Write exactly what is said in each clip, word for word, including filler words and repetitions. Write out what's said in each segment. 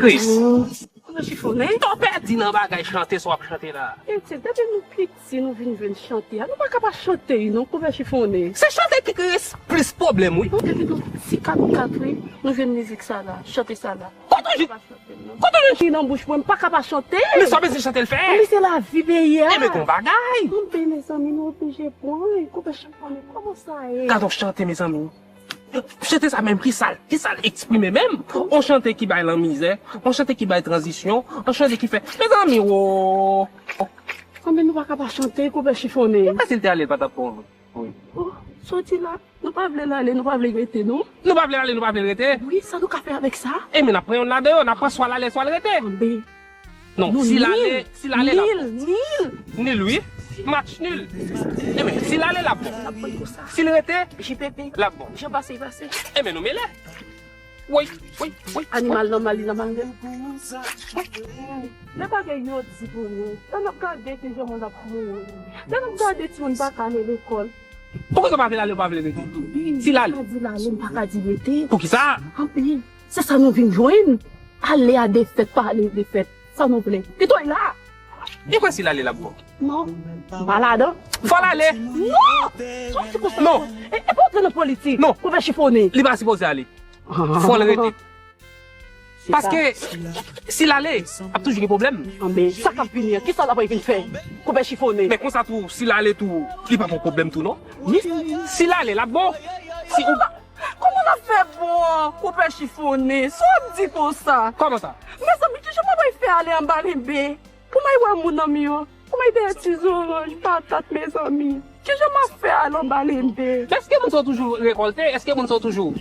Kris. Kouvè chifonnen. To pèdi nan bagay chante sa w ap chante la. Etye, depi nou piti, nou vin jwenn chante a. Nou pa ka pa chante, non, kouvè chifonnen. Se chante ki kreye plis pwoblèm, wi. Nou depi nou ti kat kat, wi, nou jwenn mizik sa la, chante sa la. Kote w jwenn, kote w jwenn chante nan bouch mwen, m pa ka pa chante. Men sa w bezwen chante l fè? Men se lavi peyi a. Enben, gon bagay. Anben, mezanmi, nou oblije pran, kouvè chifonnen, kòman sa ye? Gade yon chante, mezanmi. Chante sa menm, ki sa l, ki sa l eksprime menm? On chante ki bay lanmizè, on chante ki bay tranzisyon, on chante ki fè, mezanmi, wo! Anben, nou pa ka pa chante, kouvè chifonnen. Epa si l te ale, l pa t ap pran. Wi. Oh, sa w di la, nou pa vle l ale, nou pa vle l rete, non? Nou pa vle l ale, nou pa vle l rete? Wi, sa nou ka fè avèk sa? Enben, n ap pran yonn ladan yo, n ap pran swa l ale, swa l rete. Anben, non, si l ale, si l ale, l ap bon. Nil, nil. Nil, wi. Match nil. Enben, si l ale, l ap bon. Si l rete, l ap bon. Jan pase, pase. Enben, nou mele. Woy, woy, woy. Animal nòmal, li nòmal menm. Men bagay yo di pou nou. Lè n ap gade ki jan moun ap mouri. Lè n ap gade timoun pa ka ale lekòl. Poukisa w pa vle l ale, w pa vle l rete? Si l ale. M pa ka di l ale, m pa ka di l rete. Poukisa? Anpi, se sa nou vin jwenn. Ale a defèt, pa ale defèt. Sa nou vle. Pito l la. E kwè si l ale l ap bon? Non. M pa ladan. Fò l ale. Non! Sa w di konsa? Non. E, e pa antre nan politik. Non. Kouvè chifonnen. Li pa sipoze ale. Fò l rete. Paske si l ale, ap toujou gen pwoblèm. Anben, sa k ap vini an, kisa l ap vin fè? Kouvè chifonnen. Men konsa tou, si l ale tou, li pa pran pwoblèm tou, non? Si l ale, l ap bon. Si ou... Kòman l ap fè bon, kouvè chifonnen? Sa w ap di konsa? Kòman sa? Mezanmi, kijan m ap fè ale anba lenbe? Pou m al wè moun nan mi yo, pou m al dèyè ti zoranj, patat, mezanmi. Kijan m ap fè al anba lenbe? Èske moun sa yo toujou rekòlte? Èske moun sa yo toujou...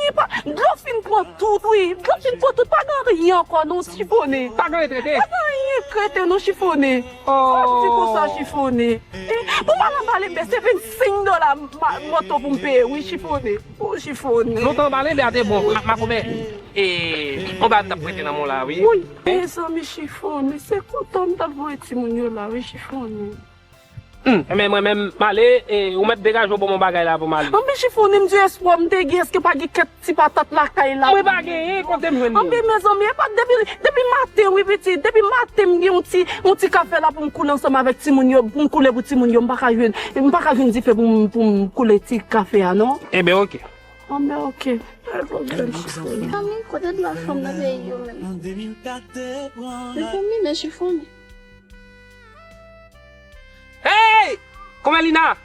Anyen pa, dlo fin pran tout, wi. Dlo fin pran tout, pa gen anyen ankò, non, chifonnen. Pa gen anyen k rete? Pa gen anyen k rete, non, chifonnen. Oh. Sa w di konsa, chifonnen? E, pou m al anba lenbe, se vennsenk dola ma-, moto pou m peye, wi, chifonnen. Ou chifonnen. Lontan anba lenbe a te bon, ma-, makomè. E, on ba n t ap prete nan men w la, wi. Wi, mezanmi, chifonnen, se kontan m t ap voye timoun yo la, wi, chifonnen. Hmm, enben, mwen menm, m ale, e, ou mèt degaje w ban m yon bagay la pou m ale. Anben, chifonnen, m di espwa m te gen, èske pa gen kèk ti patat lakay la? Mwen pa genyen, kote m jwenn li? Anben, mezanmi, e pa depi, depi maten, wi, pitit, depi maten m gen yon ti, yon ti kafe la pou m koule ansanm avèk timoun yo, pou m koule pou timoun yo, m pa ka jwenn, m pa ka jwenn dife pou m, pou m koule ti kafe a, non. Enben, oke. Anben, oke. Pa gen pwoblèm, chifonnen. Mezanmi, kote dwa fanm nan peyi yo menm? Mezanmi, men chifonnen. Hey! Kòman Lina?